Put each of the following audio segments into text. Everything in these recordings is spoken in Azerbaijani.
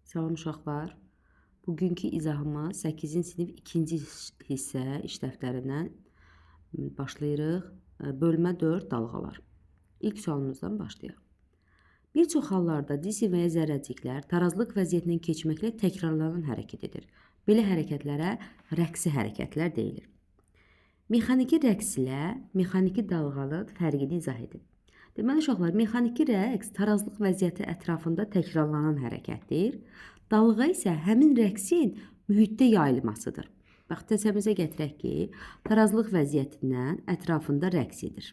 Salam uşaqlar. Bugünkü izahımız 8-ci sinif 2-ci hissə iş dəftərindən başlayırıq. Bölmə 4 dalğalar. İlk sualımızdan başlayaq. Bir çox hallarda cisim və ya zərrəciklər tarazlıq vəziyyətindən keçməklə təkrarlanan hərəkət edir. Belə hərəkətlərə rəqsi hərəkətlər deyilir. Mexaniki rəqs ilə mexaniki dalğanın fərqini izah edin. Deməli uşaqlar, mexaniki rəqs tarazlıq vəziyyəti ətrafında təkrarlanan hərəkətdir. Dalğa isə həmin rəqsin mühitdə yayılmasıdır. Bax, təsəvvürünüzə gətirək ki, tarazlıq vəziyyətindən ətrafında rəqs edir.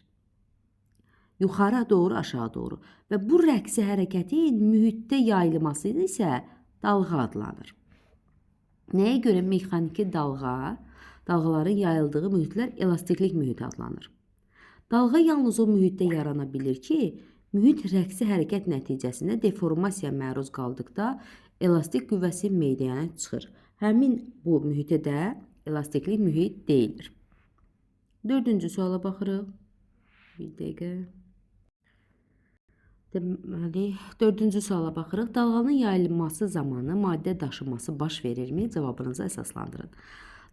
Yuxarı doğru, aşağı doğru. Və bu rəqsi hərəkətin mühitdə yayılması isə dalğa adlanır. Nəyə görə mexaniki dalğa, dalğaların yayıldığı mühitlər elastiklik mühiti adlanır? Dalğa yalnız o mühitdə yarana bilir ki, mühit rəqsi hərəkət nəticəsində deformasiyaya məruz qaldıqda elastik qüvvəsi meydana çıxır. Həmin bu mühitə də elastiklik mühit deyilir. Dördüncü suala baxırıq. Bir dəqiqə. Deməli, dördüncü suala baxırıq. Dalğanın yayılması zamanı maddə daşınması baş verirmi? Cavabınızı əsaslandırın.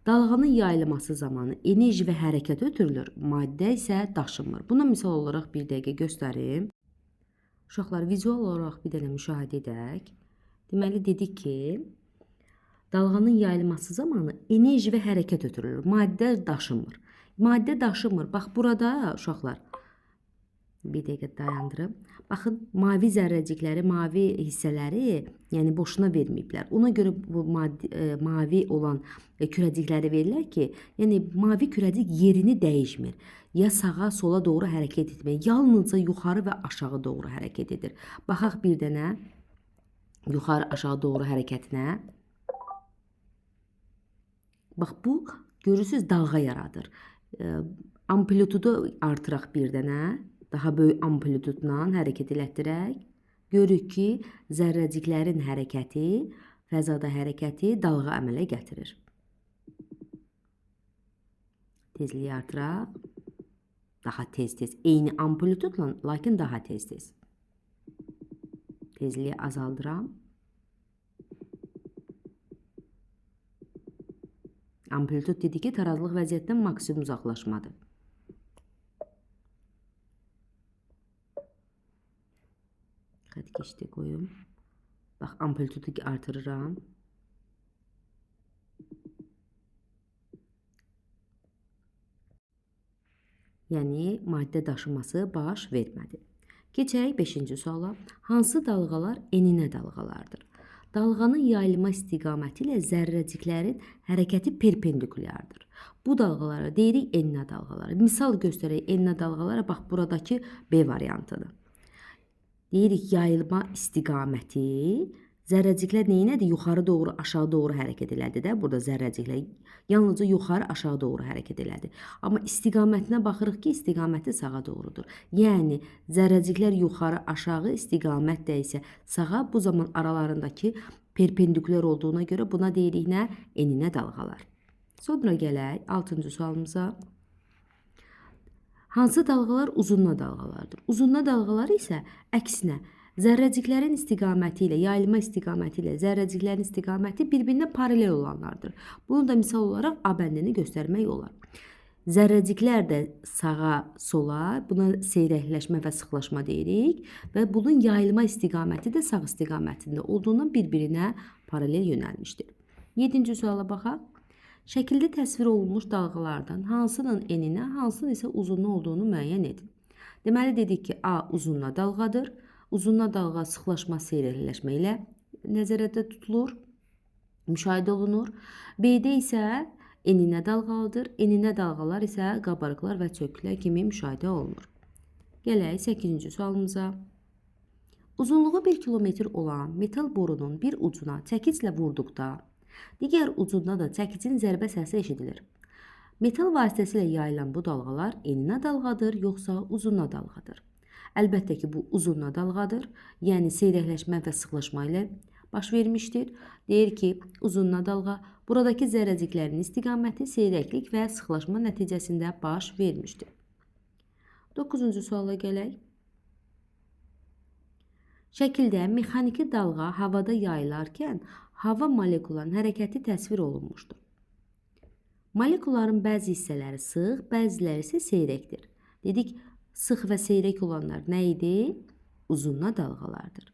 Dalğanın yayılması zamanı enerji və hərəkət ötürülür, maddə isə daşınmır. Buna misal olaraq bir dəqiqə göstərim. Uşaqlar, vizual olaraq bir dənə müşahidə edək. Deməli, dedik ki, dalğanın yayılması zamanı enerji və hərəkət ötürülür, maddə daşınmır. Maddə daşınmır. Bax, burada uşaqlar, bir dəqiqə dayandırım. Baxın, mavi zərrəcikləri, mavi hissələri, yəni boşuna verməyiblər. Ona görə bu mavi olan kürəcikləri verirlər ki, yəni mavi kürəcik yerini dəyişmir. Ya sağa, sola doğru hərəkət etmir. Yalnızca yuxarı və aşağı doğru hərəkət edir. Baxaq bir dənə yuxarı, aşağı doğru hərəkətinə. Bax, bu, görürsünüz, dalğa yaradır. Amplitudu artıraq bir dənə. Daha böyük amplitudla hərəkət elətdirək. Görürük ki, zərrəciklərin hərəkəti, fəzada hərəkəti dalğa əmələ gətirir. Tezliyi artıraq. Daha tez-tez. Eyni amplitudla, lakin daha tez-tez. Tezliyi azaldıram. Amplitud dedi ki, tarazlıq vəziyyətindən maksimum uzaqlaşmadır. Xətt keçdi qoyum. Bax, amplitudu artırıram. Yəni, maddə daşıması baş vermədi. Keçək 5-ci suala. Hansı dalğalar eninə dalğalardır? Dalğanın yayılma istiqaməti ilə zərrəciklərin hərəkəti perpendikulyardır. Bu dalğalara deyirik eninə dalğaları. Misal göstərək eninə dalğalara, bax, buradakı B variantını. Deyirik yayılma istiqaməti, zərrəciklər neynədir? Yuxarı doğru, aşağı doğru hərəkət elədi də. Burada zərrəciklər yalnızca yuxarı, aşağı doğru hərəkət elədi. Amma istiqamətinə baxırıq ki, istiqaməti sağa doğrudur. Yəni, zərrəciklər yuxarı, aşağı, istiqamət də isə sağa, bu zaman aralarındakı perpendikulyar olduğuna görə buna deyirik nə? Eninə dalğalar. Sonra gələk 6-cı sualımıza. Hansı dalğalar uzunla dalğalardır? Uzunla dalğaları isə əksinə, zərrəciklərin istiqaməti ilə, yayılma istiqaməti ilə zərrəciklərin istiqaməti bir-birinə paralel olanlardır. Bunu da misal olaraq A bəndini göstərmək olar. Zərrəciklər də sağa, sola, buna seyrəkləşmə və sıxlaşma deyirik və bunun yayılma istiqaməti də sağ istiqamətində olduğundan bir-birinə paralel yönəlmişdir. 7-ci suala baxaq. Şəkildə təsvir olunmuş dalğalardan hansının eninə, hansının isə uzunluğu olduğunu müəyyən edin. Deməli, dedik ki, A uzunla dalğadır. Uzunla dalğa sıxlaşma, seyrəkləşmə ilə nəzərdə tutulur, müşahidə olunur. B-də isə eninə dalğalıdır. Eninə dalğalar isə qabarıqlar və çöklər kimi müşahidə olunur. Gələk 8-ci sualımıza. Uzunluğu 1 kilometr olan metal borunun bir ucuna çəkiclə vurduqda, digər ucunda da çəkicin zərbə səsi eşidilir. Metal vasitəsilə yayılan bu dalğalar eninə dalğadır, yoxsa uzunla dalğadır? Əlbəttə ki, bu uzunla dalğadır. Yəni, seyrəkləşmə və sıxlaşma ilə baş vermişdir. Deyir ki, uzunla dalğa, buradakı zərrəciklərin istiqaməti seyrəklik və sıxlaşma nəticəsində baş vermişdir. 9-cu suala gələk. Şəkildə mexaniki dalğa havada yayılarkən hava molekullarının hərəkəti təsvir olunmuşdur. Molekulların bəzi hissələri sıx, bəziləri isə seyrəkdir. Dedik, sıx və seyrək olanlar nə idi? Uzunla dalğalardır.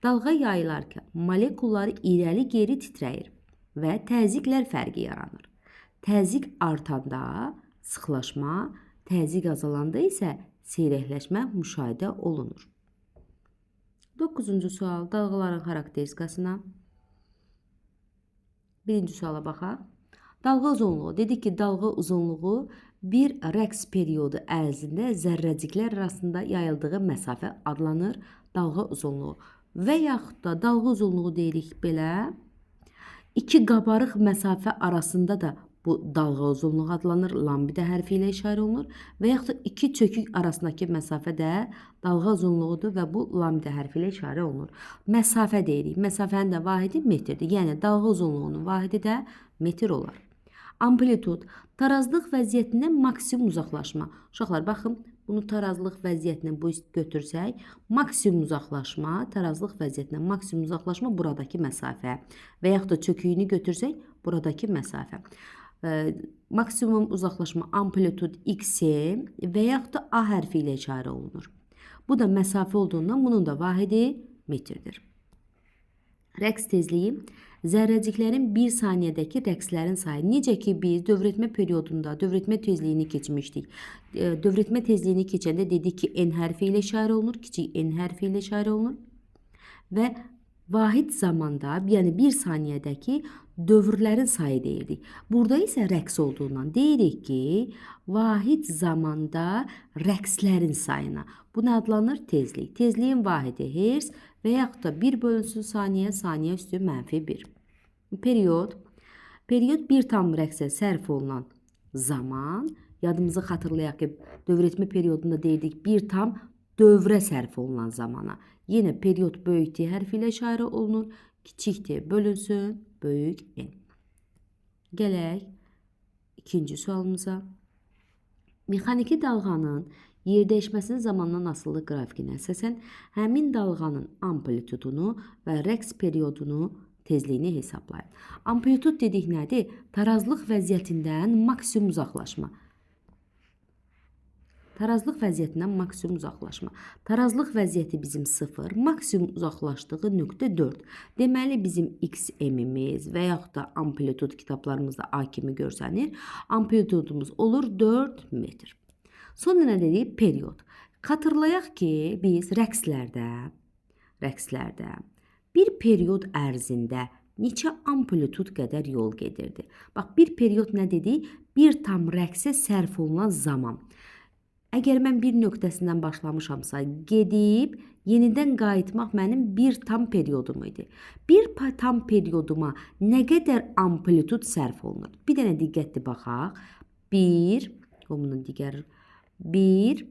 Dalğa yayılarkən molekulları irəli-geri titrəyir və təzyiqlər fərqi yaranır. Təzyiq artanda sıxlaşma, təzyiq azalanda isə seyrəkləşmə müşahidə olunur. 9-cu sual dalğaların xarakteristikasına. Birinci suala baxaq. Dalğa uzunluğu. Dedik ki, dalğa uzunluğu bir rəqs periodu ərzində zərrəciklər arasında yayıldığı məsafə adlanır dalğa uzunluğu. Və yaxud da dalğa uzunluğu deyirik belə. İki qabarıq məsafə arasında da bu dalğa uzunluğu adlanır. Lambda hərfi ilə işarə olunur. Və yaxud da iki çökük arasındakı məsafə də dalğa uzunluğudur və bu lambda hərfi ilə işarə olunur. Məsafə deyirik. Məsafənin də vahidi metrdir. Yəni dalğa uzunluğunun vahidi də metr olar. Amplitud tarazlıq vəziyyətindən maksimum uzaqlaşma. Uşaqlar baxın, bunu tarazlıq vəziyyətindən bu götürsək, maksimum uzaqlaşma, tarazlıq vəziyyətindən maksimum uzaqlaşma buradakı məsafə və yaxud da çöküyünü götürsək, buradakı məsafə. Maksimum uzaqlaşma amplitud x-i və yaxud da A hərfi ilə işarə olunur. Bu da məsafə olduğundan bunun da vahidi metrdir. Rəqs tezliyi zərrəciklərin bir saniyədəki rəqslərin sayı. Necə ki biz dövr etmə periodunda dövr etmə tezliyini keçmişdik. Dövr etmə tezliyini keçəndə dedik ki, N hərfi ilə işarə olunur, kiçik N hərfi ilə işarə olunur və vahid zamanda, yəni bir saniyədəki dövrlərin sayı deyirdik. Burada isə rəqs olduğundan deyirik ki, vahid zamanda rəqslərin sayına. Bu nə adlanır? Tezlik. Tezliyin vahidi hertz və yaxud da 1 bölünsün saniyə, saniyə üstü mənfi 1. Period. Period bir tam rəqsə sərf olunan zaman. Yadımızı xatırlayaq ki, dövr etmə periodunda deyirdik bir tam dövrə sərf olunan zamana. Yenə period böyük T hərfi ilə işarə olunur. Kiçik T bölünsün, böyük N. Gələk ikinci sualımıza. Mexaniki dalğanın yerdəyişməsinin zamandan asılı qrafikinə əsasən həmin dalğanın amplitudunu və rəqs periodunu tezliyini hesablayın. Amplitud dedik nədir? Tarazlıq vəziyyətindən maksimum uzaqlaşma. Tarazlıq vəziyyətindən maksimum uzaqlaşma. Tarazlıq vəziyyəti bizim 0, maksimum uzaqlaşdığı nöqtə 4. Deməli, bizim XM-imiz və yaxud da amplitud kitablarımızda A kimi görsənir. Amplitudumuz olur 4 metr. Sonra nə dedik? Period. Xatırlayaq ki, biz rəqslərdə bir period ərzində neçə amplitud qədər yol gedirdi? Bax, bir period nə dedik? Bir tam rəqsə sərf olunan zaman. Əgər mən bir nöqtəsindən başlamışamsa, gedib yenidən qayıtmaq mənim bir tam periodum idi. Bir tam perioduma nə qədər amplitud sərf olunur? Bir dənə diqqətli baxaq. 1, bunun digər 1,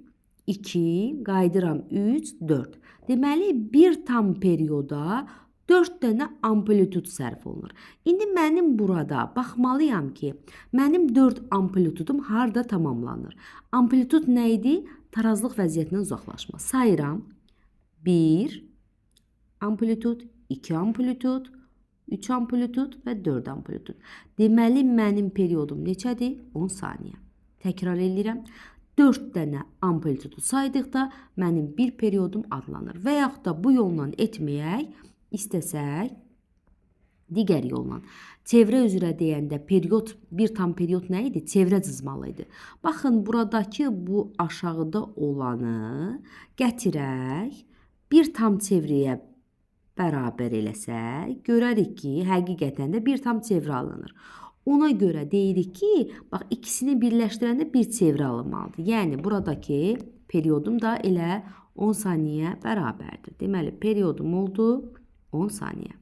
2, qayıdıram 3, 4. Deməli, bir tam perioda 4 dənə amplitud sərf olunur. İndi mənim burada baxmalıyam ki, mənim 4 amplitudum harda tamamlanır? Amplitud nə idi? Tarazlıq vəziyyətindən uzaqlaşma. Sayıram. 1 amplitud, 2 amplitud, 3 amplitud və 4 amplitud. Deməli, mənim periodum neçədir? 10 saniyə. Təkrar eləyirəm. 4 dənə amplitudu saydıqda mənim bir periodum adlanır. Və yaxud da bu yolla etməyək, istəsək digər yolla. Çevrə üzrə deyəndə period, bir tam period nə idi? Çevrə cızmalı idi. Baxın, buradakı bu aşağıda olanı gətirək, bir tam çevrəyə bərabər eləsək, görərik ki, həqiqətən də bir tam çevrə alınır. Ona görə deyirik ki, bax, ikisini birləşdirəndə bir çevrə alınmalıdır. Yəni, buradakı periodum da elə 10 saniyə bərabərdir. Deməli, periodum oldu 10 saniyə.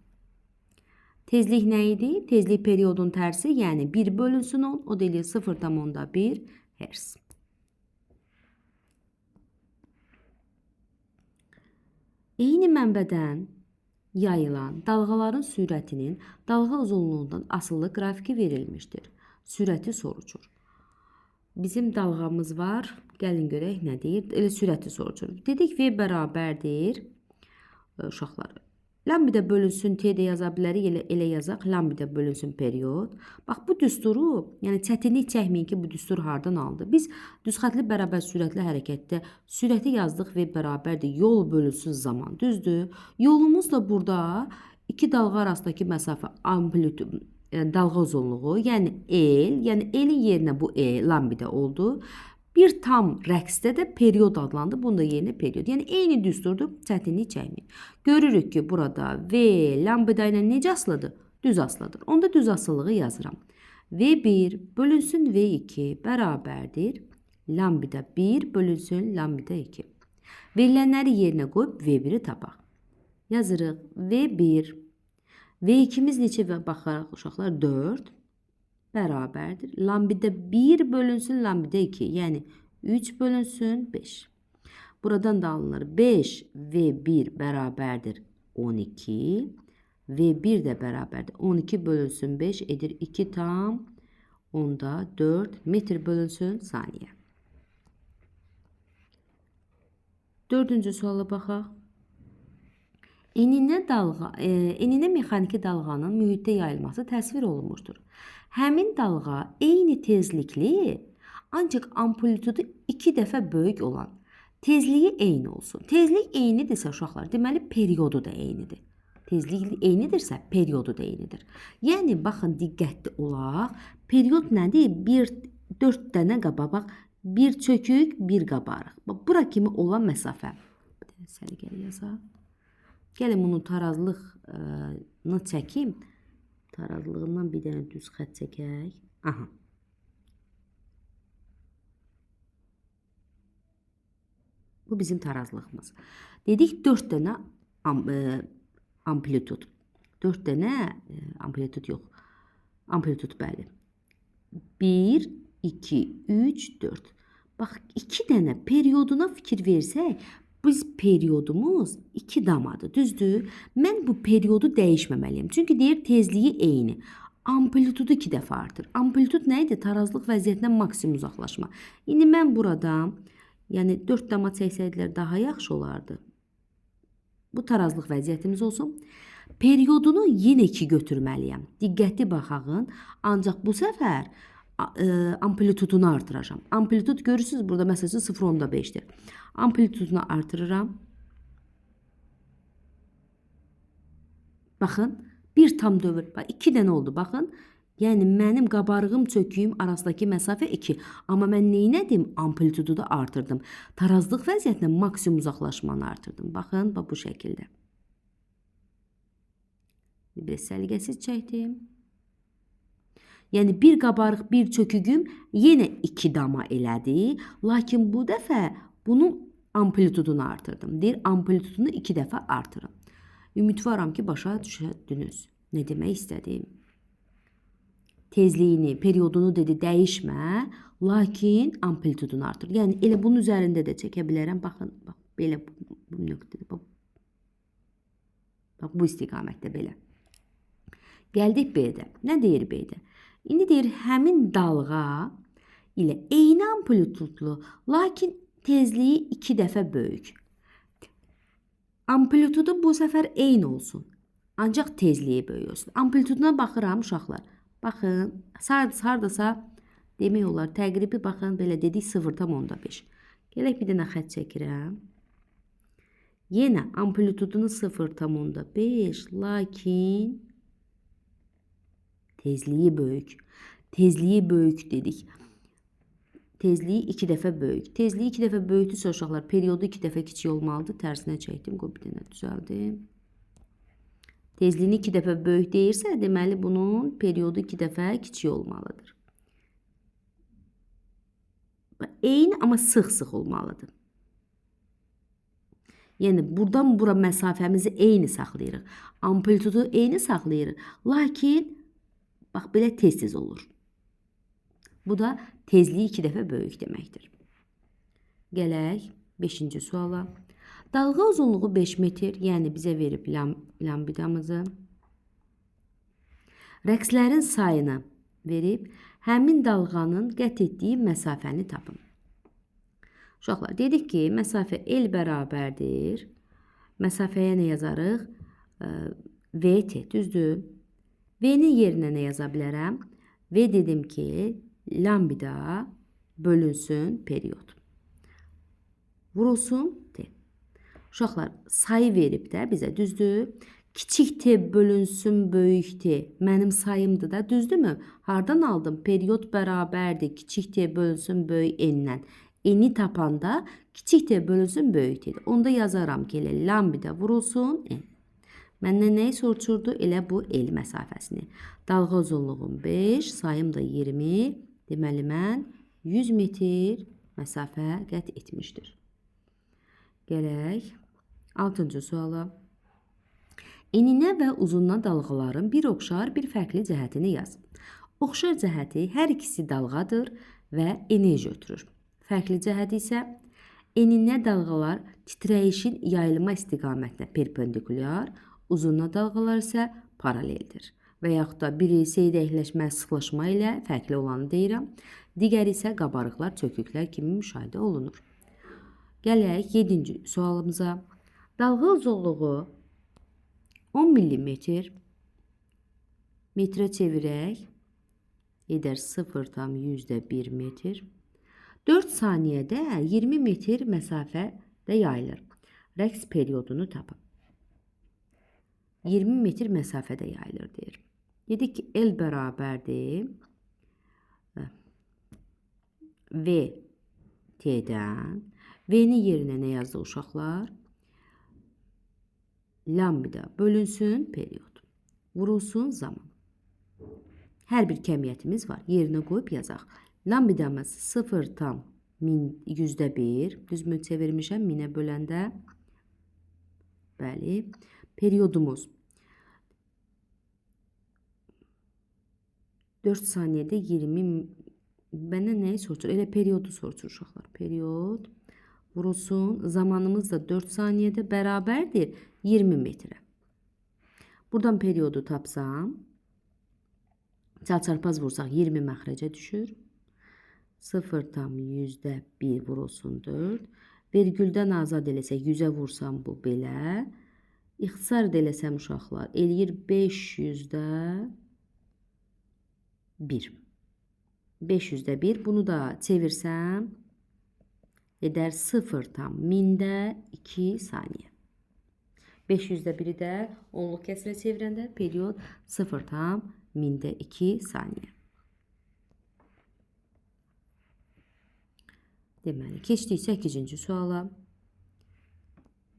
Tezlik nə idi? Tezlik periodun tərsi, yəni 1 bölünsün 10, o da eləyir 0,1 hertz. Eyni mənbədən yayılan dalğaların sürətinin dalğa uzunluğundan asılı qrafiki verilmişdir. Sürəti soruşur. Bizim dalğamız var. Gəlin görək nə deyir. Elə sürəti soruşur. Dedik V bərabərdir. Uşaqlar, lambda bölünsün T də yaza bilərik, elə yazaq, lambda bölünsün period. Bax, bu düsturu, yəni çətinlik çəkməyin ki, bu düstur hardan alındı. Biz düzxətli bərabər sürətli hərəkətdə sürəti yazdıq və bərabərdir yol bölünsün zaman, düzdür? Yolumuz da burada iki dalğa arasındakı məsafə amplitud, yəni dalğa uzunluğu, yəni L, yəni L-in yerinə bu E, lambda oldu. Bir tam rəqsdə də period adlandı. Bunun da yerinə period. Yəni eyni düsturdur, çətinlik çəkməyin. Görürük ki, burada V lambda ilə necə asılıdır? Düz asılıdır. Onda düz asılılığı yazıram. V1 bölünsün V2 bərabərdir. Lambda 1 bölünsün lambda 2. Verilənləri yerinə qoyub V1-i tapaq. Yazırıq V1. V2-miz neçə baxaraq uşaqlar? 4. Bərabərdir. Lambda 1 bölünsün lambda 2. Yəni 3 bölünsün 5. Buradan da alınır. 5 V1 bərabərdir 12. V1 də bərabərdir. 12 bölünsün 5 edir 2,4 metr bölünsün saniyə. Dördüncü suala baxaq. Eninə mexaniki dalğanın mühitdə yayılması təsvir olunmuşdur. Həmin dalğa eyni tezlikli, ancaq amplitudu 2 dəfə böyük olan tezliyi eyni olsun. Tezlik eynidirsə uşaqlar, deməli periodu da eynidir. Tezlik eynidirsə periodu da eynidir. Yəni baxın, diqqətli olaq. Period nədir? 4 dənə qabaq, bir çökük, bir qabarıq. Bax, bura kimi olan məsafə. Bir dənə səliqəli yazaq. Gəlin bunun tarazlığını çəkim. Tarazlığından bir dənə düz xətt çəkək. Aha. Bu bizim tarazlığımız. Dedik 4 dənə amplitud. 4 dənə amplitud yox. Amplitud bəli. 1, 2, 3, 4. Bax, 2 dənə perioduna fikir versək, biz periodumuz 2 damadır, düzdür? Mən bu periodu dəyişməməliyəm. Çünki deyir tezliyi eyni. Amplitudu 2 dəfə artır. Amplitud nə idi? Tarazlıq vəziyyətindən maksimum uzaqlaşma. İndi mən burada, yəni 4 dama çəksəydilər daha yaxşı olardı. Bu tarazlıq vəziyyətimiz olsun. Periodunu yenə 2 götürməliyəm. Diqqətli baxağın. Ancaq bu səfər amplitudunu artıracağam. Amplitud görürsünüz burada məsəl üçün 0,5-dir. Amplitudunu artırıram. Baxın, bir tam dövr. Bax, 2 dənə oldu, baxın. Yəni mənim qabarığım, çöküyüm arasındakı məsafə 2. Amma mən neynədim? Amplitudu da artırdım. Tarazlıq vəziyyətindən maksimum uzaqlaşmanı artırdım. Baxın, bax bu şəkildə. Bir səliqəsiz çəkdim. Yəni bir qabarıq, bir çöküyüm yenə 2 dama elədi. Lakin bu dəfə bunun amplitudunu artırdım. Deyir, amplitudunu 2 dəfə artırın. Ümidvaram ki, başa düşdünüz. Nə demək istədiyim? Tezliyini, periodunu dedi dəyişmə, lakin amplitudunu artır. Yəni elə bunun üzərində də çəkə bilərəm. Baxın, bax belə bu nöqtədə. Bax, bax bu istiqamətdə belə. Gəldik B-də. Nə deyir B-də? İndi deyir həmin dalğa ilə eyni amplitudlu, lakin tezliyi 2 dəfə böyük. Amplitudu bu səfər eyni olsun. Ancaq tezliyi böyük olsun. Amplituduna baxıram uşaqlar. Baxın, hardasa demək olar təqribi baxın belə dedik 0,5. Gələk bir dənə xətt çəkirəm. Yenə amplitudunu 0,5, lakin tezliyi böyük. Tezliyi böyük dedik. Tezliyi 2 dəfə böyük. Tezliyi 2 dəfə böyükdürsə uşaqlar, periodu 2 dəfə kiçik olmalıdır. Tərsinə çəkdim, qoy bir dənə düzəldim. Tezliyini 2 dəfə böyük deyirsə, deməli bunun periodu 2 dəfə kiçik olmalıdır. Eyni, amma sıx-sıx olmalıdır. Yəni buradan bura məsafəmizi eyni saxlayırıq. Amplitudu eyni saxlayırıq. Lakin bax belə tez-tez olur. Bu da tezliyi 2 dəfə böyük deməkdir. Gələk 5-ci suala. Dalğa uzunluğu 5 metr, yəni bizə verib lambidamızı. Rəqslərin sayını verib, həmin dalğanın qət etdiyi məsafəni tapın. Uşaqlar, dedik ki, məsafə L bərabərdir. Məsafəyə nə yazarıq? VT, düzdür? V-nin yerinə nə yaza bilərəm? V dedim ki, lambda bölünsün period. Vurulsun T. Uşaqlar, sayı verib də bizə, düzdür? Kiçik T bölünsün böyük T. Mənim sayımdır da, düzdürmü? Hardan aldım? Period bərabərdir. Kiçik T bölünsün böyük N-dən. N-i tapanda kiçik T bölünsün böyük T-dir. Onda yazaram ki, elə lambda vurulsun N. Məndən nəyi soruşurdu? Elə bu L məsafəsini. Dalğa uzunluğum 5, sayım da 20. Deməli, mən 100 metr məsafə qət etmişdir. Gələk 6-cı suala. Eninə və uzununa dalğaların bir oxşar, bir fərqli cəhətini yaz. Oxşar cəhəti hər ikisi dalğadır və enerji ötürür. Fərqli cəhəti isə eninə dalğalar titrəyişin yayılma istiqamətinə perpendikulyar, uzununa dalğalar isə paraleldir. Və yaxud da biri seyrəkləşmə, sıxlaşma ilə fərqli olanı deyirəm. Digəri isə qabarıqlar, çöküklər kimi müşahidə olunur. Gələk 7-ci sualımıza. Dalğa uzunluğu 10 millimetr, metrə çevirək, edər 0,1 metr. 4 saniyədə 20 metr məsafədə yayılır. Rəqs periodunu tapın. 20 metr məsafədə yayılır deyir. Dedik ki, L bərabərdir V T-dən. V-nin yerinə nə yazdıq uşaqlar? Lambda bölünsün period. Vurulsun zaman. Hər bir kəmiyyətimiz var. Yerinə qoyub yazaq. Lambdamız 0,1. Düzmü çevirmişəm 1000-ə böləndə. Bəli. Periodumuz 4 saniyədə 20. Məndən nəyi soruşur? Elə periodu soruşur uşaqlar. Period vurulsun. Zamanımız da 4 saniyədə bərabərdir 20 metrə. Buradan periodu tapsam, çarpaz vursaq 20 məxrəcə düşür. 0,1 vurulsun 4. Vergüldən azad eləsək 100-ə vursam bu belə. İxtisar da eləsəm uşaqlar eləyir 500-də 1. 500-də 1. Bunu da çevirsəm edər 0,2 saniyə. 500-də 1-i də onluq kəsrə çevirəndə period 0,2 saniyə. Deməli, keçdik 8-ci suala.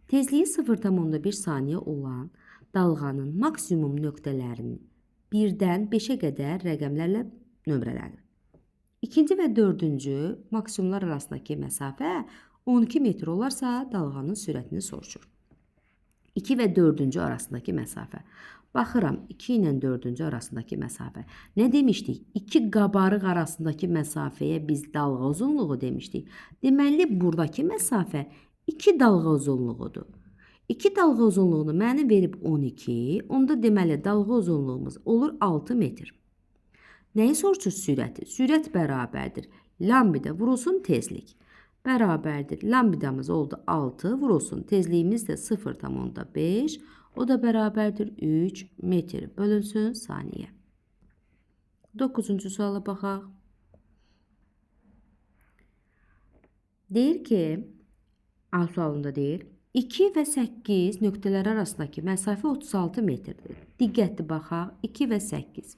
Tezliyi 0,1 saniyə olan dalğanın maksimum nöqtələrini 1-dən 5-ə qədər rəqəmlərlə nömrələnir. 2-ci və 4-cü maksimumlar arasındakı məsafə 12 metr olarsa, dalğanın sürətini soruşur. 2 və 4-cü arasındakı məsafə. Baxıram, 2 ilə 4-cü arasındakı məsafə. Nə demişdik? 2 qabarıq arasındakı məsafəyə biz dalğa uzunluğu demişdik. Deməli, buradakı məsafə 2 dalğa uzunluğudur. 2 dalğa uzunluğunu mənə verib 12. Onda deməli, dalğa uzunluğumuz olur 6 metr. Nəyi soruşur sürəti? Sürət bərabərdir. Lambda vurulsun tezlik. Bərabərdir. Lambdamız oldu 6 vurulsun. Tezliyimiz də 0,5. O da bərabərdir 3 metr bölünsün saniyə. 9-cu suala baxaq. Deyir ki, A sualında deyir, 2 və 8 nöqtələri arasındakı məsafə 36 metrdir. Diqqətli baxaq, 2 və 8.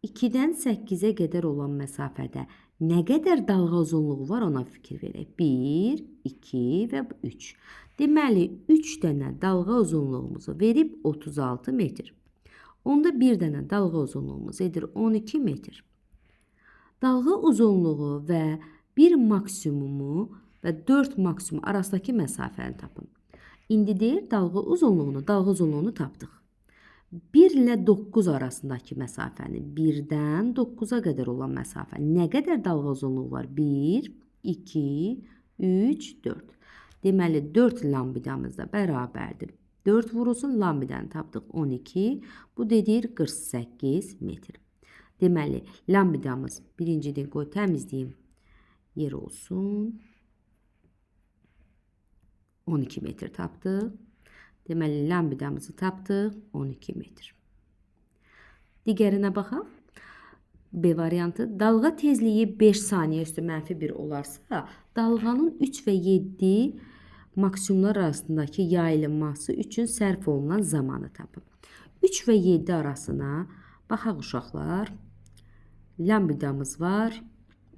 2-dən 8-ə qədər olan məsafədə nə qədər dalğa uzunluğu var ona fikir verək. 1, 2 və 3. Deməli, 3 dənə dalğa uzunluğumuzu verib 36 metr. Onda bir dənə dalğa uzunluğumuz edir 12 metr. Dalğa uzunluğu və bir maksimumu və 4 maksimum arasındakı məsafəni tapın. İndi deyir dalğa uzunluğunu tapdıq. 1 ilə 9 arasındakı məsafəni, 1-dən 9-a qədər olan məsafə. Nə qədər dalğa uzunluğu var? 1, 2, 3, 4. Deməli, 4 lambidamız da bərabərdir. 4 vurulsun, lambidəni tapdıq 12. Bu dedir 48 metr. Deməli, lambidamız birincidən qoy təmizləyim yer olsun. 12 metr tapdıq. Deməli, lambdamızı tapdıq 12 metr. Digərinə baxaq. B variantı. Dalğa tezliyi 5 saniyə üstü mənfi 1 olarsa, dalğanın 3 və 7 maksimumlar arasındakı yayılması üçün sərf olunan zamanı tapın. 3 və 7 arasına baxaq uşaqlar. Lambdamız var.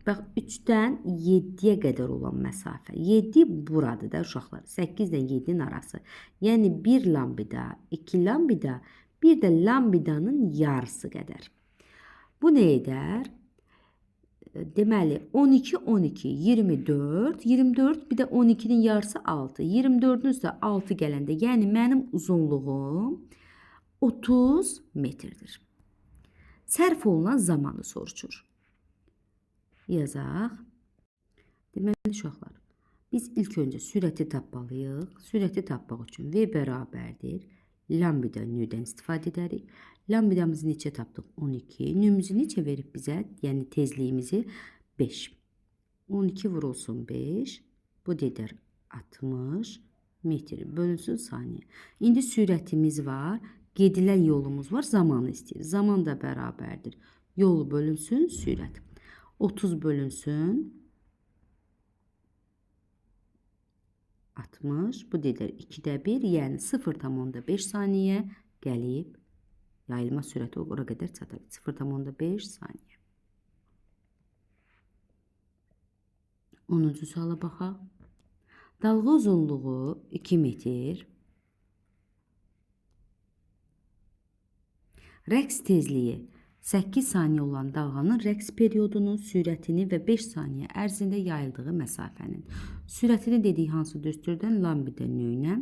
Bax, 3-dən 7-yə qədər olan məsafə. 7 buradır da uşaqlar. 8 ilə 7-nin arası. Yəni 1 lambda, 2 lambda, bir də lambdanın yarısı qədər. Bu nə edər? Deməli, 12, 12, 24, 24, bir də 12-nin yarısı 6. 24-ün üstə 6 gələndə, yəni mənim uzunluğum 30 metrdir. Sərf olunan zamanı soruşur. Yazaq. Deməli, uşaqlar, biz ilk öncə sürəti tapmalıyıq. Sürəti tapmaq üçün V bərabərdir. Lambda nüdən istifadə edərik. Lambdamızı neçə tapdıq? 12. Nümüzü neçə verib bizə? Yəni tezliyimizi 5. 12 vurulsun 5. Bu edər 60 metr bölünsün saniyə. İndi sürətimiz var. Gedilən yolumuz var. Zamanı istəyir. Zaman da bərabərdir. Yol bölünsün sürət. 30 bölünsün 60. Bu edər 2-də 1, yəni 0,5 saniyə gəlib yayılma sürəti ora qədər çatar. 0,5 saniyə. 10-cu suala baxaq. Dalğa uzunluğu 2 metr. Rəqs tezliyi 8 saniyə olan dalğanın rəqs periodunu, sürətini və 5 saniyə ərzində yayıldığı məsafənin. Sürətini dedik hansı düsturdan? Lambda nü ilə.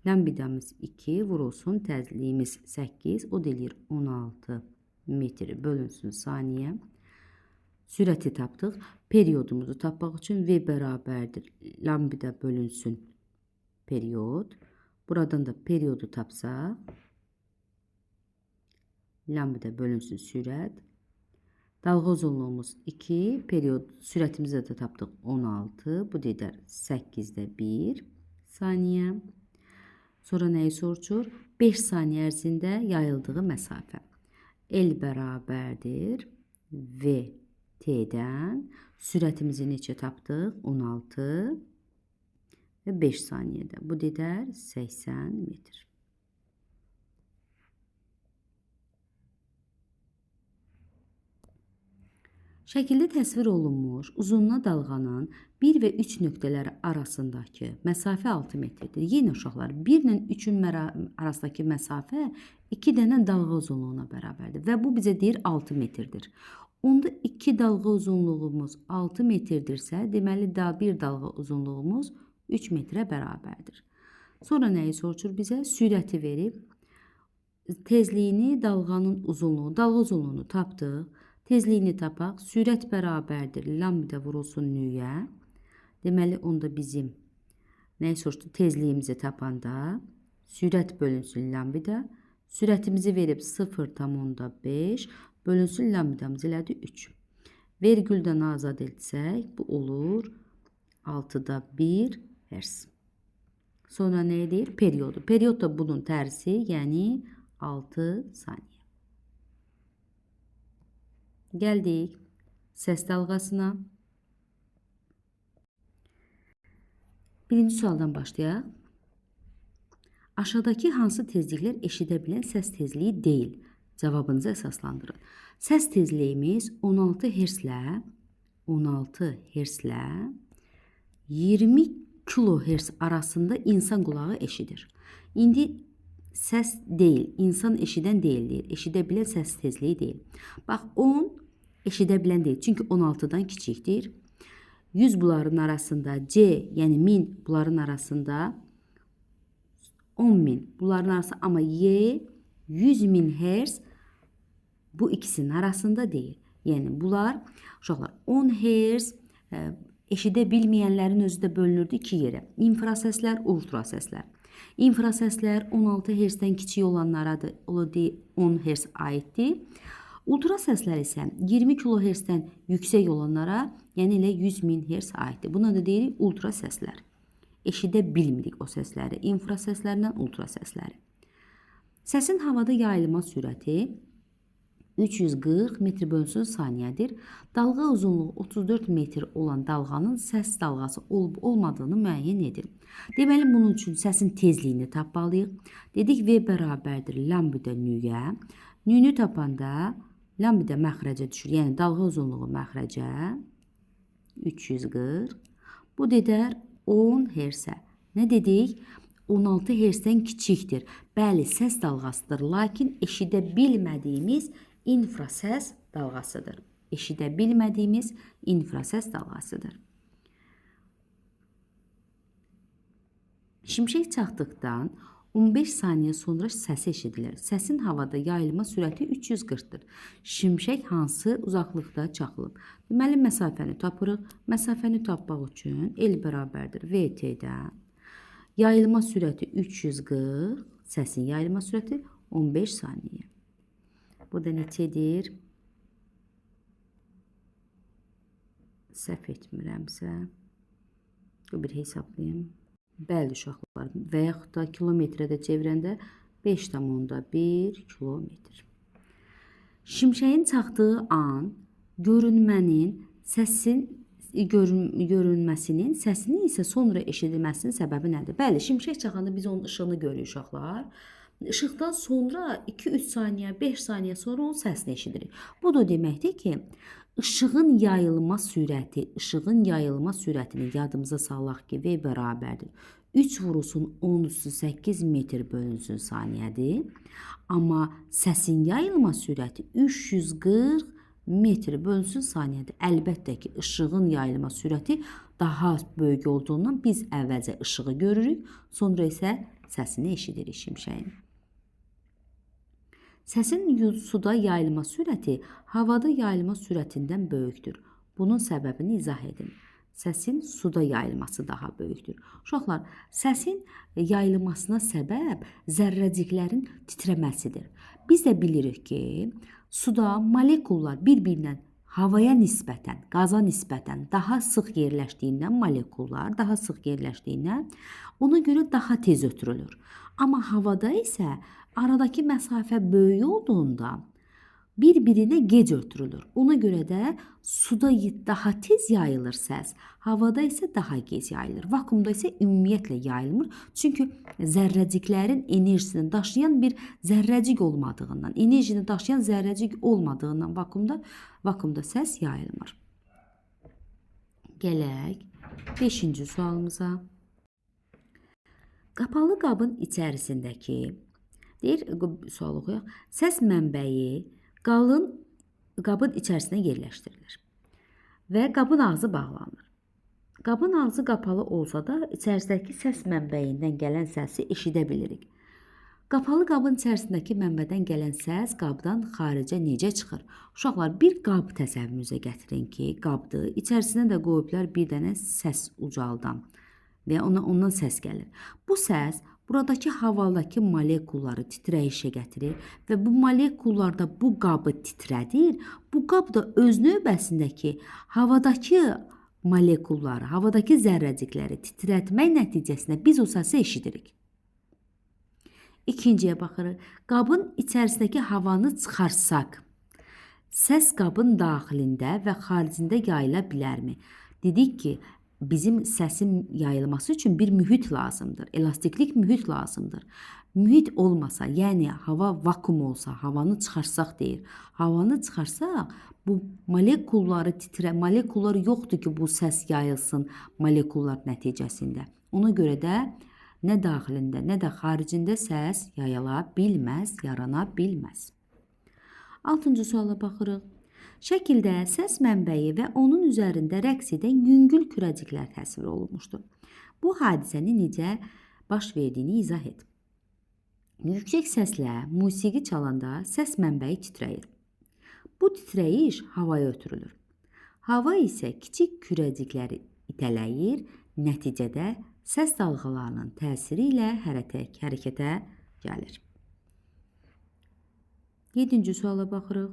Lambdamız 2 vurulsun, tezliyimiz 8, o da eləyir 16 metr bölünsün saniyə. Sürəti tapdıq. Periodumuzu tapmaq üçün V bərabərdir. Lambda bölünsün period. Buradan da periodu tapsaq, lambda bölünsün sürət. Dalğa uzunluğumuz 2, period sürətimizi də tapdıq 16. Bu da edər 8-də 1 saniyə. Sonra nəyi soruşur? 5 saniyə ərzində yayıldığı məsafə. L bərabərdir V T-dən. Sürətimizi neçə tapdıq? 16 və 5 saniyədə. Bu da edər 80 metr. Şəkildə təsvir olunmuş uzunluğa dalğanın 1 və 3 nöqtələri arasındakı məsafə 6 metrdir. Yenə uşaqlar, 1 ilə 3-ün arasındakı məsafə 2 dənə dalğa uzunluğuna bərabərdir və bu bizə deyir 6 metrdir. Onda 2 dalğa uzunluğumuz 6 metrdirsə, deməli bir dalğa uzunluğumuz 3 metrə bərabərdir. Sonra nəyi soruşur bizə? Sürəti verib, tezliyini, dalğanın uzunluğu, dalğa uzunluğunu tapdıq. Tezliyini tapaq. Sürət bərabərdir. Lambda vurulsun nüyə. Deməli, onda bizim nəyi soruşdu? Tezliyimizi tapanda sürət bölünsün lambda. Sürətimizi verib 0,5 bölünsün lambdamız elədi 3. Vergüldən azad etsək, bu olur 6-da 1 hertz. Sonra nə deyir? Periodu. Period da bunun tərsi, yəni 6 saniyə. Gəldik səs dalğasına. Birinci sualdan başlayaq. Aşağıdakı hansı tezliklər eşidə bilən səs tezliyi deyil? Cavabınızı əsaslandırın. Səs tezliyimiz 16 hertzlə 20 kilohertz arasında insan qulağı eşidir. İndi səs deyil, insan eşidən deyil, deyil. Eşidə bilən səs tezliyi deyil. Bax, 10 eşidə bilən deyil. Çünki 16-dan kiçikdir. 100 bunların arasında, C, yəni 1000 bunların arasında, 10.000 bunların arasında, amma Y 100.000 hertz bu ikisinin arasında deyil. Yəni bunlar uşaqlar 10 hertz eşidə bilməyənlərin özü də bölünürdü iki yerə. İnfrasəslər, ultrasəslər. İnfrasəslər 16 hertzdən kiçik olanlaradır. O 10 hertz aiddir. Ultrasəslər isə 20 kilohertzdən yüksək olanlara, yəni elə 100.000 hertz aiddir. Buna da deyirik ultrasəslər. Eşidə bilmirik o səsləri, infrasəslərlə ultrasəsləri. Səsin havada yayılma sürəti 340 metr bölünsün saniyədir. Dalğa uzunluğu 34 metr olan dalğanın səs dalğası olub olmadığını müəyyən edir. Deməli, bunun üçün səsin tezliyini tapmalıyıq. Dedik, V bərabərdir lambda nüyə. Nünü tapanda lambda məxrəcə düşür. Yəni, dalğa uzunluğu məxrəcə 340. Bu dedər 10 hersə. Nə dedik? 16 hertzdən kiçikdir. Bəli, səs dalğasıdır. Lakin eşidə bilmədiyimiz infrasəs dalğasıdır. Eşidə bilmədiyimiz infrasəs dalğasıdır. Şimşək çaxdıqdan 15 saniyə sonra səsi eşidilir. Səsin havada yayılma sürəti 340-dır. Şimşək hansı uzaqlıqda çaxılıb? Deməli, məsafəni tapırıq. Məsafəni tapmaq üçün L bərabərdir VT-dən. Yayılma sürəti 340, səsin yayılma sürəti 15 saniyə. Bu da neçədir? Səhv etmirəmsə, bir hesablayayım. Bəli, uşaqlar, və yaxud da kilometrədə çevirəndə 5,1 kilometr. Şimşəyin çaxdığı an görünmənin, səsin görünməsinin, səsinin isə sonra eşidilməsinin səbəbi nədir? Bəli, şimşək çaxanda biz onun işığını görürük uşaqlar. İşıqdan sonra 2-3 saniyə, 5 saniyə sonra onun səsini eşidirik. Bu da deməkdir ki, işığın yayılma sürəti, işığın yayılma sürətini yadımıza salaq ki, V bərabərdir 3 vurulsun 10 8 metr bölünsün saniyədir. Amma səsin yayılma sürəti 340 metr bölünsün saniyədir. Əlbəttə ki, işığın yayılma sürəti daha böyük olduğundan biz əvvəlcə işığı görürük, sonra isə səsini eşidirik şimşəyin. Səsin suda yayılma sürəti havada yayılma sürətindən böyükdür. Bunun səbəbini izah edin. Səsin suda yayılması daha böyükdür. Uşaqlar, səsin yayılmasına səbəb zərrəciklərin titrəməsidir. Biz də bilirik ki, suda molekullar bir-birindən havaya nisbətən, qaza nisbətən daha sıx yerləşdiyindən molekullar daha sıx yerləşdiyindən ona görə daha tez ötürülür. Amma havada isə aradakı məsafə böyük olduğunda bir-birinə gec ötürülür. Ona görə də suda daha tez yayılır səs, havada isə daha gec yayılır. Vakuumda isə ümumiyyətlə yayılmır. Çünki zərrəciklərin enerjisini daşıyan bir zərrəcik olmadığından, enerjini daşıyan zərrəcik olmadığından vakuumda səs yayılmır. Gələk 5-ci sualımıza. Qapalı qabın içərisindəki, deyir, sual oxuyaq, səs mənbəyi qalın qabın içərisinə yerləşdirilir və qabın ağzı bağlanır. Qabın ağzı qapalı olsa da içərisindəki səs mənbəyindən gələn səsi eşidə bilirik. Qapalı qabın içərisindəki mənbədən gələn səs qabdan xaricə necə çıxır? Uşaqlar, bir qab təsəvvürünüzə gətirin ki, qabdır. İçərisinə də qoyublar bir dənə səs ucaldan və ondan səs gəlir. Bu səs buradakı havadakı molekulları titrəyişə gətirir və bu molekullar da bu qabı titrədir. Bu qab da öz növbəsindəki havadakı molekulları, havadakı zərrəcikləri titrətmək nəticəsində biz o səsi eşidirik. İkinciyə baxırıq. Qabın içərisindəki havanı çıxarsaq, səs qabın daxilində və xaricində yayıla bilərmi? Dedik ki, bizim səsin yayılması üçün bir mühit lazımdır. Elastiklik mühit lazımdır. Mühit olmasa, yəni hava vakuum olsa, havanı çıxarsaq deyir. Havanı çıxarsaq, bu molekulları molekullar yoxdur ki, bu səs yayılsın molekullar nəticəsində. Ona görə də nə daxilində, nə də xaricində səs yayıla bilməz, yarana bilməz. 6-cı suala baxırıq. Şəkildə səs mənbəyi və onun üzərində rəqs edən yüngül kürəciklər təsvir olunmuşdur. Bu hadisəni necə baş verdiyini izah et. Yüksək səslə musiqi çalanda səs mənbəyi titrəyir. Bu titrəyiş havaya ötürülür. Hava isə kiçik kürəcikləri itələyir, nəticədə səs dalğalarının təsiri ilə hərəkətə gəlir. 7-ci suala baxırıq.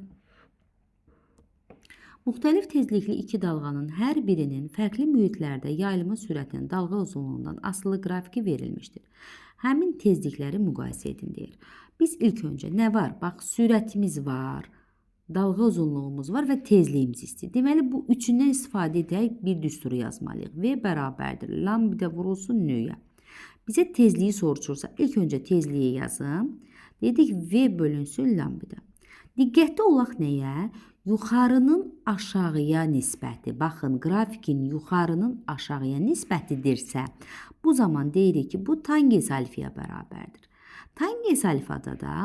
Müxtəlif tezlikli iki dalğanın hər birinin fərqli mühitlərdə yayılma sürətinin dalğa uzunluğundan asılı qrafiki verilmişdir. Həmin tezlikləri müqayisə edin deyir. Biz ilk öncə nə var? Bax, sürətimiz var, dalğa uzunluğumuz var və tezliyimiz istəyir. Deməli, bu üçündən istifadə edərək bir düsturu yazmalıyıq. V bərabərdir lambda vurulsun nüyə. Bizə tezliyi soruşursa, ilk öncə tezliyi yazım. Dedik, V bölünsün lambda. Diqqətli olaq nəyə? Yuxarının aşağıya nisbəti. Baxın, qrafikin yuxarının aşağıya nisbətidirsə, bu zaman deyirik ki, bu tangens alfaya bərabərdir. Tangens alfada da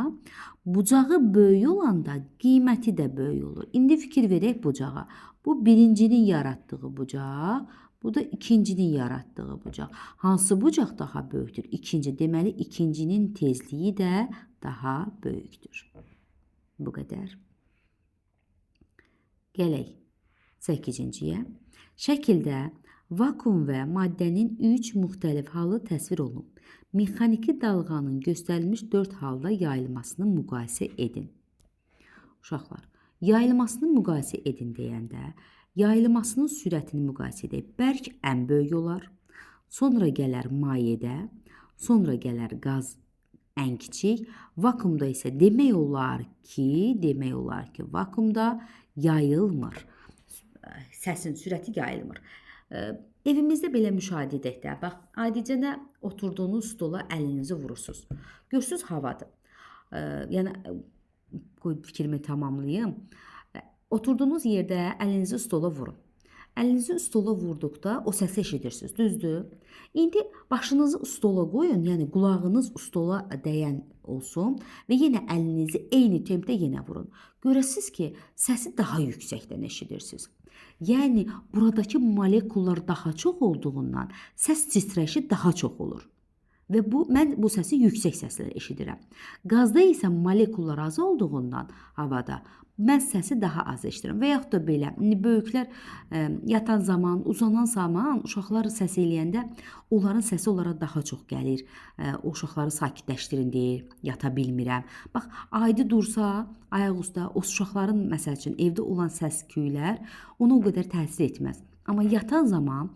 bucağı böyük olanda qiyməti də böyük olur. İndi fikir verək bucağa. Bu birincinin yaratdığı bucaq, bu da ikincinin yaratdığı bucaq. Hansı bucaq daha böyükdür? İkinci. Deməli, ikincinin tezliyi də daha böyükdür. Bu qədər. Gələk 8-ciyə. Şəkildə vakuum və maddənin 3 müxtəlif halı təsvir olunub. Mexaniki dalğanın göstərilmiş 4 halda yayılmasını müqayisə edin. Uşaqlar, yayılmasını müqayisə edin deyəndə, yayılmasının sürətini müqayisə edək. Bərk ən böyük olar, sonra gələr mayedə, sonra gələr qaz ən kiçik, vakuumda isə demək olar ki, vakuumda yayılmır. Səsin sürəti yayılmır. Evimizdə belə müşahidə edək də. Bax, adicə nə oturduğunuz stola əlinizi vurursunuz. Görürsünüz, havadır. Yəni, qoy fikrimi tamamlayım. Oturduğunuz yerdə əlinizi stola vurun. Əlinizi stola vurduqda o səsi eşidirsiniz, düzdür? İndi başınızı stola qoyun, yəni qulağınız stola dəyən olsun və yenə əlinizi eyni tempdə yenə vurun. Görəsiniz ki, səsi daha yüksəkdən eşidirsiniz. Yəni, buradakı molekullar daha çox olduğundan səs titrəşi daha çox olur. Və mən bu səsi yüksək səslə eşidirəm. Qazda isə molekullar az olduğundan havada mən səsi daha az eşidirəm. Və yaxud da belə, indi böyüklər yatan zaman, uzanan zaman uşaqlar səs eləyəndə onların səsi onlara daha çox gəlir. O uşaqları sakitləşdirin deyir, yata bilmirəm. Bax, adi dursa, ayaq üstə, o uşaqların məsəl üçün evdə olan səs küylər ona o qədər təsir etməz. Amma yatan zaman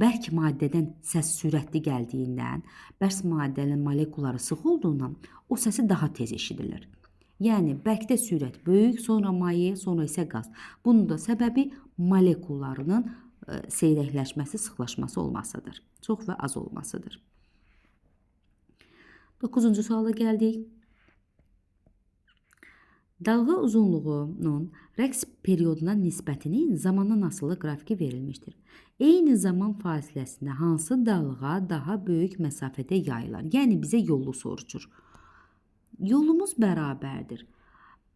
bərk maddədən səs sürətli gəldiyindən, bərk maddənin molekulları sıx olduğundan o səsi daha tez eşidirlər. Yəni, bərkdə sürət böyük, sonra maye, sonra isə qaz. Bunun da səbəbi molekullarının seyrəkləşməsi, sıxlaşması olmasıdır. Çox və az olmasıdır. 9-cu suala gəldik. Dalğa uzunluğunun rəqs perioduna nisbətinin zamandan asılı qrafiki verilmişdir. Eyni zaman fasiləsində hansı dalğa daha böyük məsafədə yayılar? Yəni, bizə yolu soruşur. Yolumuz bərabərdir.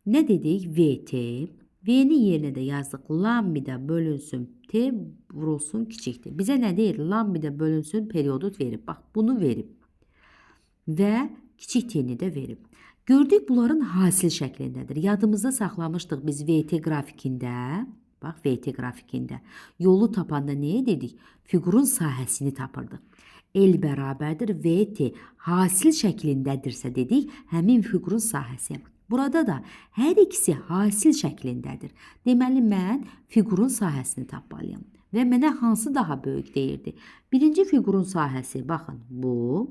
Nə dedik? VT. V-nin yerinə də yazdıq. Lambda bölünsün T vurulsun kiçikdir. Bizə nə deyir? Lambda bölünsün periodu verib. Bax, bunu verib. Və kiçik T-ni də verib. Gördük, bunların hasil şəklindədir. Yadımızda saxlamışdıq biz VT qrafikində. Bax, VT qrafikində. Yolu tapanda nə edirdik? Fiqurun sahəsini tapırdıq. L bərabərdir VT hasil şəklindədirsə dedik, həmin fiqurun sahəsi. Burada da hər ikisi hasil şəklindədir. Deməli, mən fiqurun sahəsini tapmalıyam. Və mənə hansı daha böyük deyirdi? Birinci fiqurun sahəsi, baxın, bu.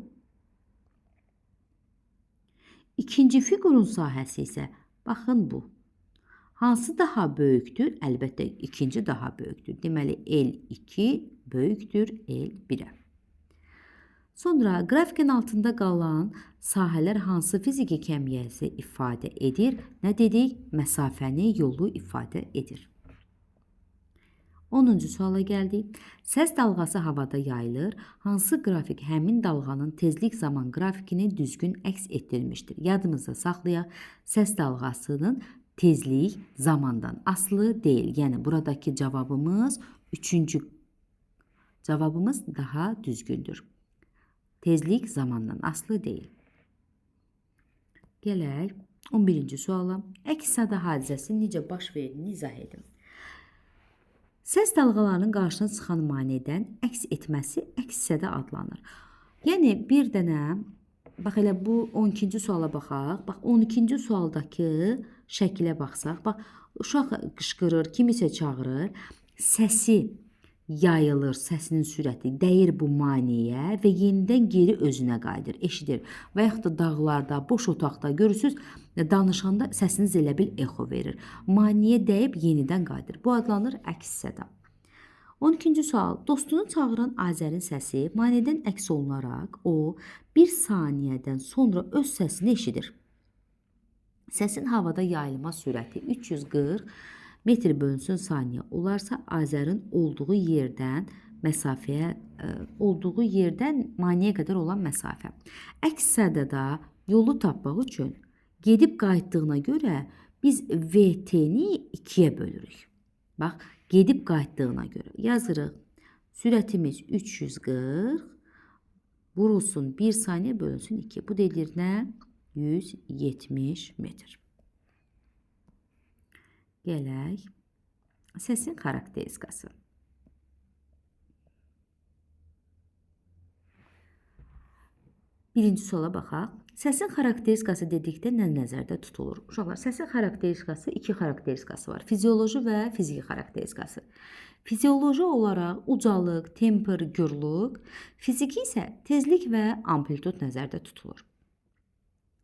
İkinci fiqurun sahəsi isə, baxın, bu. Hansı daha böyükdür? Əlbəttə, ikinci daha böyükdür. Deməli, L2 böyükdür L1-ə. Sonra qrafikin altında qalan sahələr hansı fiziki kəmiyyəti ifadə edir? Nə dedik? Məsafəni, yolu ifadə edir. 10-cu suala gəldik. Səs dalğası havada yayılır. Hansı qrafik həmin dalğanın tezlik zaman qrafikini düzgün əks etdirmişdir? Yadımızda saxlayaq, səs dalğasının tezlik zamandan asılı deyil. Yəni, buradakı cavabımız 3-cü cavabımız daha düzgündür. Tezlik zamandan asılı deyil. Gələk 11-ci suala. Əks sada hadisəsi necə baş verdiyini izah edin. Səs dalğalarının qarşısına çıxan maneədən əks etməsi əks səda adlanır. Yəni, bir dənə Bax elə bu 12-ci suala baxaq. Bax 12-ci sualdakı şəkilə baxsaq, bax uşaq qışqırır, kimisə çağırır, səsi yayılır, səsinin sürəti dəyir bu maneəyə və yenidən geri özünə qayıdır, eşidir. Və yaxud da dağlarda, boş otaqda görürsüz, danışanda səsiniz elə bil exo verir. Maneəyə dəyib yenidən qayıdır. Bu adlanır əks səda. 12-ci sual. Dostunu çağıran Azərin səsi maneədən əks olunaraq o, bir saniyədən sonra öz səsini eşidir. Səsin havada yayılma sürəti 340 metr bölünsün saniyə olarsa, Azərin olduğu yerdən məsafəyə, olduğu yerdən maneəyə qədər olan məsafə. Əks sədada yolu tapmaq üçün gedib qayıtdığına görə biz VT-ni 2-yə bölürük. Bax, gedib qayıtdığına görə yazırıq. Sürətimiz 340 vurulsun 1 saniyə bölünsün 2. Bu deyilir nə? 170 metr. Gələk. Səsin xarakteristikası. Birinci suala baxaq. Səsin xarakteristikası dedikdə nə nəzərdə tutulur? Uşaqlar, səsin xarakteristikası iki xarakteristikası var. Fizioloji və fiziki xarakteristikası. Fizioloji olaraq ucalıq, temper, gürlük, fiziki isə tezlik və amplitud nəzərdə tutulur.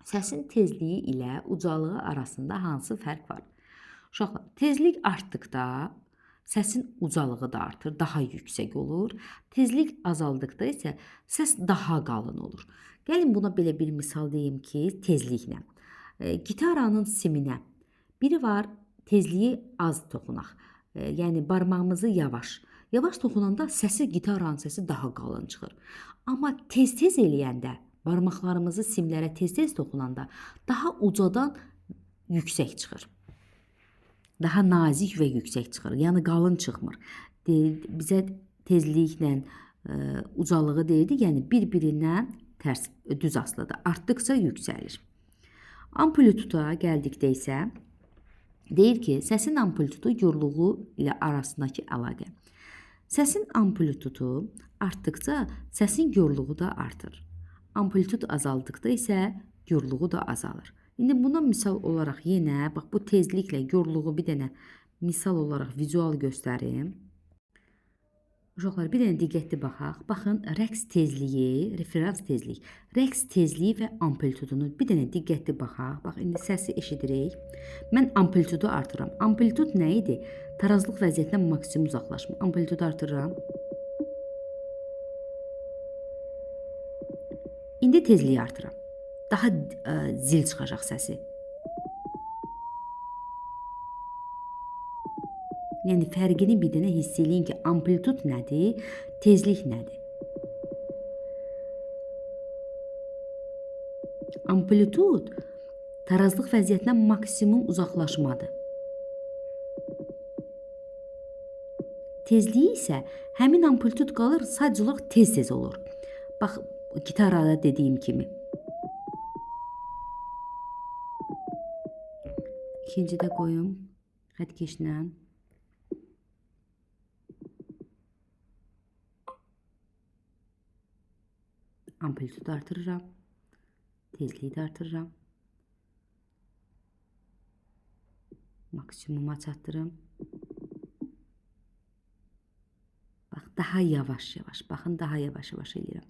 Səsin tezliyi ilə ucalığı arasında hansı fərq var? Uşaqlar, tezlik artdıqda səsin ucalığı da artır, daha yüksək olur. Tezlik azaldıqda isə səs daha qalın olur. Gəlin buna belə bir misal deyim ki, tezliklə. Gitaranın siminə biri var, tezliyi az toxunaq. Yəni barmağımızı yavaş. Yavaş toxunanda səsi, gitaranın səsi daha qalın çıxır. Amma tez-tez eləyəndə, barmaqlarımızı simlərə tez-tez toxunanda daha ucadan yüksək çıxır. Daha nazik və yüksək çıxır. Yəni qalın çıxmır. Bizə tezliklə ucalığı deyirdi. Yəni bir-birindən tərs, düz asılıdır. Artdıqca yüksəlir. Amplituda gəldikdə isə deyir ki, səsin amplitudu yorluğu ilə arasındakı əlaqə. Səsin amplitudu artdıqca səsin yorluğu da artır. Amplitud azaldıqda isə yorluğu da azalır. İndi buna misal olaraq yenə, bax bu tezliklə yorluğu bir dənə misal olaraq vizual göstərim. Uşaqlar, bir dənə diqqətli baxaq. Baxın, rəqs tezliyi, referans tezlik, rəqs tezliyi və amplitudunu bir dənə diqqətli baxaq. Bax, indi səsi eşidirik. Mən amplitudu artırıram. Amplitud nə idi? Tarazlıq vəziyyətindən maksimum uzaqlaşma. Amplitudu artırıram. İndi tezliyi artırıram. Daha zil çıxacaq səsi. Yəni fərqini bir dənə hiss eləyin ki, amplitud nədir, tezlik nədir? Amplitud tarazlıq vəziyyətindən maksimum uzaqlaşmadır. Tezliyi isə həmin amplitud qalır, sadəcə olaraq tez-tez olur. Bax, gitarada dediyim kimi. İkincidə qoyum xətkeşlə. Amplitudu artırıram. Tezliyi də artırıram. Maksimuma çatdırım. Bax, daha yavaş-yavaş. Baxın, daha yavaş-yavaş eləyirəm.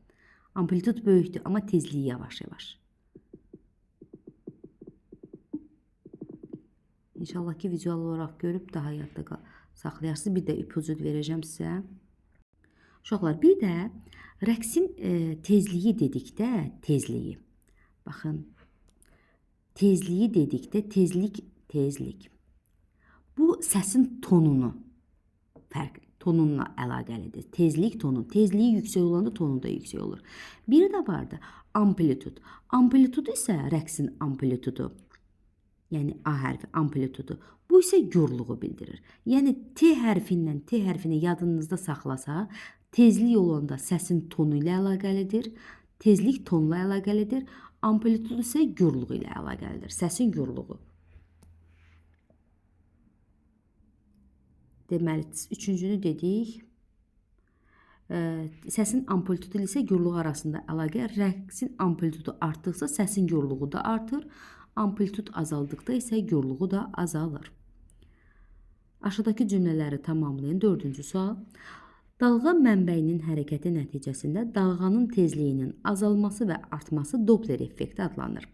Amplitud böyükdür, amma tezliyi yavaş-yavaş. İnşallah ki, vizual olaraq görüb daha yadda saxlayarsınız. Bir də ipucu verəcəm sizə. Uşaqlar, bir də rəqsin tezliyi dedikdə tezliyi. Baxın, tezliyi dedikdə tezlik, tezlik. Bu səsin tonunu, fərq tonunla əlaqəlidir. Tezlik tonu. Tezliyi yüksək olanda tonu da yüksək olur. Bir də vardı amplitud. Amplitud isə rəqsin amplitudu. Yəni A hərfi amplitudu. Bu isə yorluğu bildirir. Yəni T hərfindən T hərfini yadınızda saxlasa, tezlik olanda səsin tonu ilə əlaqəlidir. Tezlik tonla əlaqəlidir. Amplitud isə yorluğu ilə əlaqəlidir. Səsin yorluğu. Deməli, üçüncünü dedik. Səsin amplitudu isə gürlüğü arasında əlaqə. Rəqsin amplitudu artdıqca səsin gürlüğü da artır. Amplitud azaldıqda isə gürlüğü da azalır. Aşağıdakı cümlələri tamamlayın. 4-cü sual. Dalğa mənbəyinin hərəkəti nəticəsində dalğanın tezliyinin azalması və artması Doppler effekti adlanır.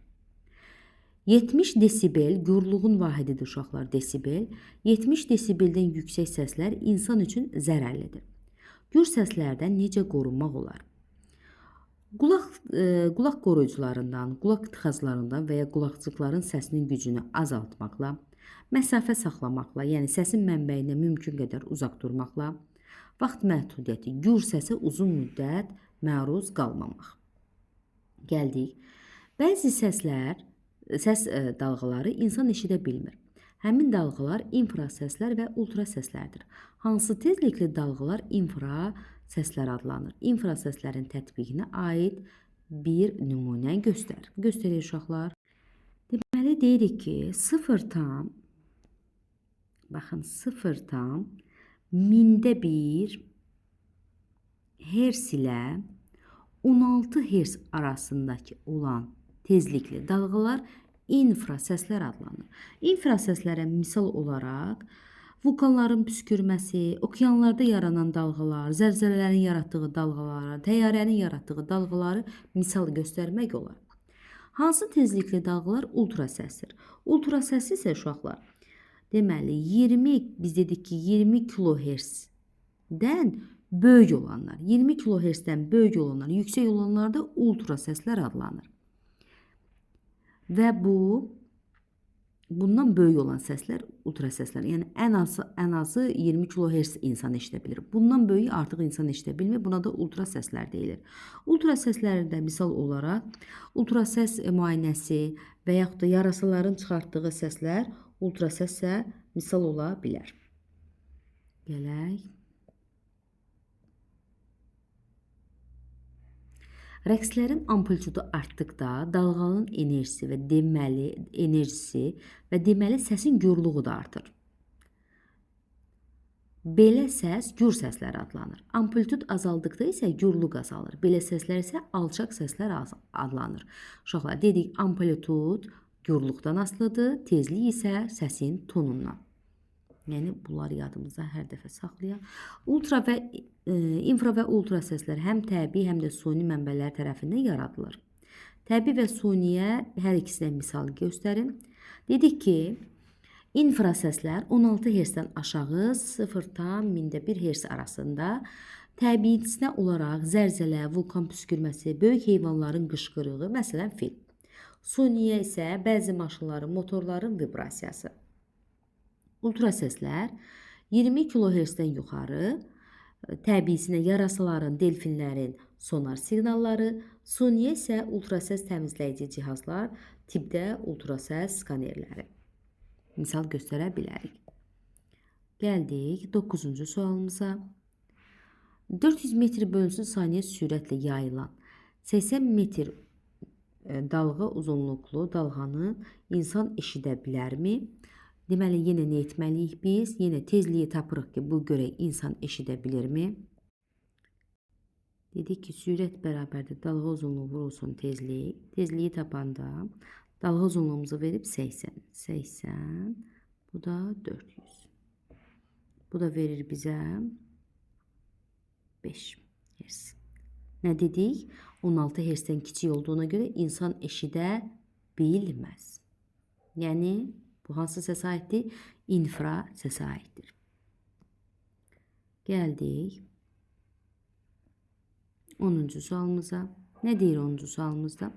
70 desibel gürlüğün vahididir uşaqlar, desibel. 70 desibeldən yüksək səslər insan üçün zərərlidir. Gür səslərdən necə qorunmaq olar? Qulaq qoruyucularından, qulaq tıxaclarından və ya qulaqcıqların səsinin gücünü azaltmaqla, məsafə saxlamaqla, yəni səsin mənbəyindən mümkün qədər uzaq durmaqla, vaxt məhdudiyyəti, gür səsə uzun müddət məruz qalmamaq. Gəldik. Bəzi səslər, səs dalğaları insan eşidə bilmir. Həmin dalğalar infrasəslər və ultrasəslərdir. Hansı tezlikli dalğalar infrasəslər adlanır? İnfrasəslərin tətbiqinə aid bir nümunə göstər. Göstərir uşaqlar. Deməli, deyirik ki, 0 tam, baxın, 0 tam 1/1000 hertz ilə 16 hertz arasındakı olan tezlikli dalğalar infrasəslər adlanır. İnfrasəslərə misal olaraq vulkanların püskürməsi, okeanlarda yaranan dalğalar, zəlzələlərin yaratdığı dalğaları, təyyarənin yaratdığı dalğaları misal göstərmək olar. Hansı tezlikli dalğalar ultrasəsdir? Ultrasəs isə uşaqlar, deməli 20, biz dedik ki 20 kilohertzdən böyük olanlar, 20 kilohertzdən böyük olanlar, yüksək olanlar da ultrasəslər adlanır. Və bundan böyük olan səslər ultrasəslər. Yəni ən azı 20 kilohertz insan eşidə bilir. Bundan böyüyü artıq insan eşidə bilmir. Buna da ultrasəslər deyilir. Ultrasəslərdə misal olaraq ultrasəs müayinəsi və yaxud da yarasaların çıxartdığı səslər ultrasəsə misal ola bilər. Gələk. Rəqslərin amplitudu artdıqda dalğanın enerjisi və deməli səsin gürlüğü də artır. Belə səs gür səslər adlanır. Amplitud azaldıqda isə gürlük azalır. Belə səslər isə alçaq səslər adlanır. Uşaqlar, dedik amplitud gürlükdən asılıdır, tezlik isə səsin tonundan. Yəni, bunları yadımızda hər dəfə saxlayaq. Ultra və infra və ultra səslər həm təbii, həm də suni mənbələr tərəfindən yaradılır. Təbii və suniyə hər ikisinə misal göstərin. Dedik ki, infrasəslər 16 hertzdən aşağı 0,1 hertz arasında, təbiisinə olaraq zəlzələ, vulkan püskürməsi, böyük heyvanların qışqırığı, məsələn fil. Suniyə isə bəzi maşınların, motorların vibrasiyası. Ultrasəslər 20 kilohertzdən yuxarı, təbiisinə yarasaların, delfinlərin sonar siqnalları, suniyə isə ultrasəs təmizləyici cihazlar, tibbdə ultrasəs skanerləri. Misal göstərə bilərik. Gəldik 9-cu sualımıza. 400 metr bölünsün saniyə sürətlə yayılan 80 metr dalğa uzunluqlu dalğanı insan eşidə bilərmi? Deməli, yenə nə etməliyik biz? Yenə tezliyi tapırıq ki, bu görək insan eşidə bilirmi? Dedik ki, sürət bərabərdir dalğa uzunluğu vurulsun tezlik. Tezliyi tapanda dalğa uzunluğumuzu verib 80. 80, bu da 400. Bu da verir bizə 5 hertz. Nə dedik? 16 hertzdən kiçik olduğuna görə insan eşidə bilməz. Yəni, bu hansı səsə aiddir? İnfra səsə aiddir. Gəldik 10-cu sualımıza. Nə deyir 10-cu sualımızda?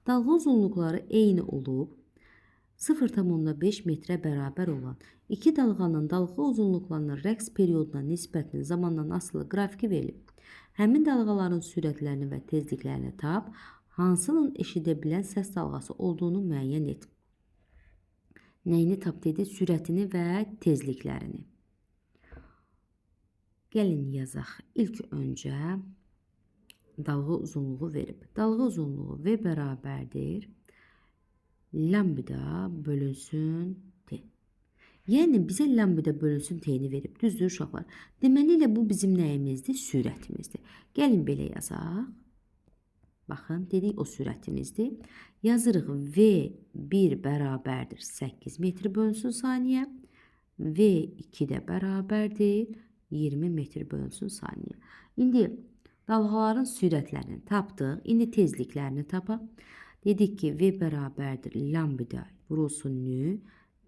Dalğa uzunluqları eyni olub 0,5 metrə bərabər olan iki dalğanın dalğa uzunluqlarının rəqs perioduna nisbətinin zamandan asılı qrafiki verilib. Həmin dalğaların sürətlərini və tezliklərini tap, hansının eşidə bilən səs dalğası olduğunu müəyyən et. Nəyini tap dedi? Sürətini və tezliklərini. Gəlin yazaq. İlk öncə dalğa uzunluğu verib. Dalğa uzunluğu V bərabərdir lambda bölünsün T. Yəni bizə lambda bölünsün T-ni verib. Düzdür uşaqlar? Deməli elə bu bizim nəyimizdir? Sürətimizdir. Gəlin belə yazaq. Baxın, dedik o sürətimizdir. Yazırıq V1 bərabərdir 8 metr bölünsün saniyə. V2 də bərabərdir 20 metr bölünsün saniyə. İndi dalğaların sürətlərini tapdıq. İndi tezliklərini tapaq. Dedik ki, V bərabərdir lambda vurulsun nü.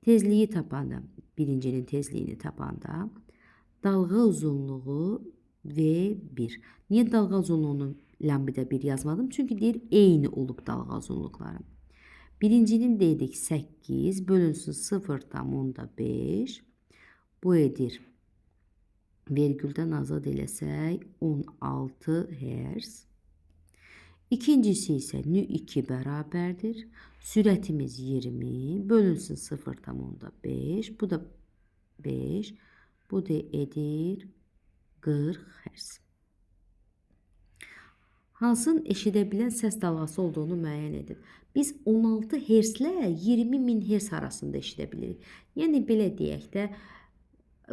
Tezliyi tapanda, birincinin tezliyini tapanda dalğa uzunluğu V1. Niyə dalğa uzunluğunu lambda 1 yazmadım? Çünki deyir eyni olub dalğa uzunluqları. Birincinin dedik 8 bölünsün 0,5. Bu edir. Vergüldən azad eləsək 16 Hz. İkincisi isə nü2 bərabərdir. Sürətimiz 20 bölünsün 0,5. Bu da 5. Bu da edir 40 Hz. Hansının eşidə bilən səs dalğası olduğunu müəyyən edin. Biz 16 Hz-lə 20.000 Hz arasında eşidə bilirik. Yəni belə deyək də,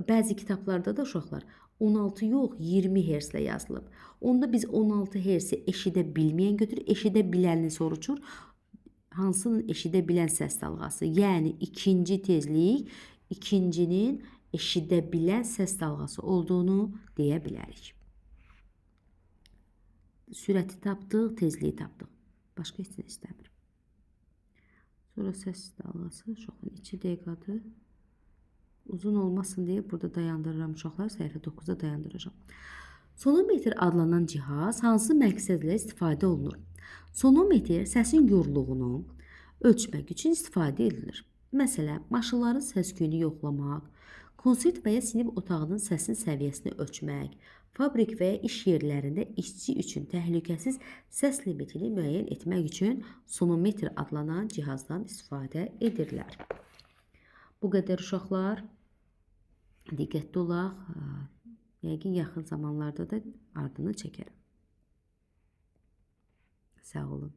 bəzi kitablarda da uşaqlar 16 yox, 20 Hz-lə yazılıb. Onda biz 16 Hz-i eşidə bilməyən götürür, eşidə bilənini soruşur. Hansının eşidə bilən səs dalğası? Yəni ikinci tezlik ikincinin eşidə bilən səs dalğası olduğunu deyə bilərik. Sürəti tapdıq, tezliyi tapdıq. Başqa heç nə istəmirəm. Sonra səs dalğası uşaqlar neçə dəqiqədir? Uzun olmasın deyə burada dayandırıram uşaqlar. Səhifə 9-da dayandıracağam. Sonometr adlanan cihaz hansı məqsədlə istifadə olunur? Sonometr səsin yorluğunu ölçmək üçün istifadə edilir. Məsələn, maşınların səs küyünü yoxlamaq, konsert və ya sinif otağının səsin səviyyəsini ölçmək, fabrik və ya iş yerlərində işçi üçün təhlükəsiz səs limitini müəyyən etmək üçün sonometr adlanan cihazdan istifadə edirlər. Bu qədər uşaqlar. Diqqətli olaq. Yəqin yaxın zamanlarda da ardını çəkərəm. Sağ olun.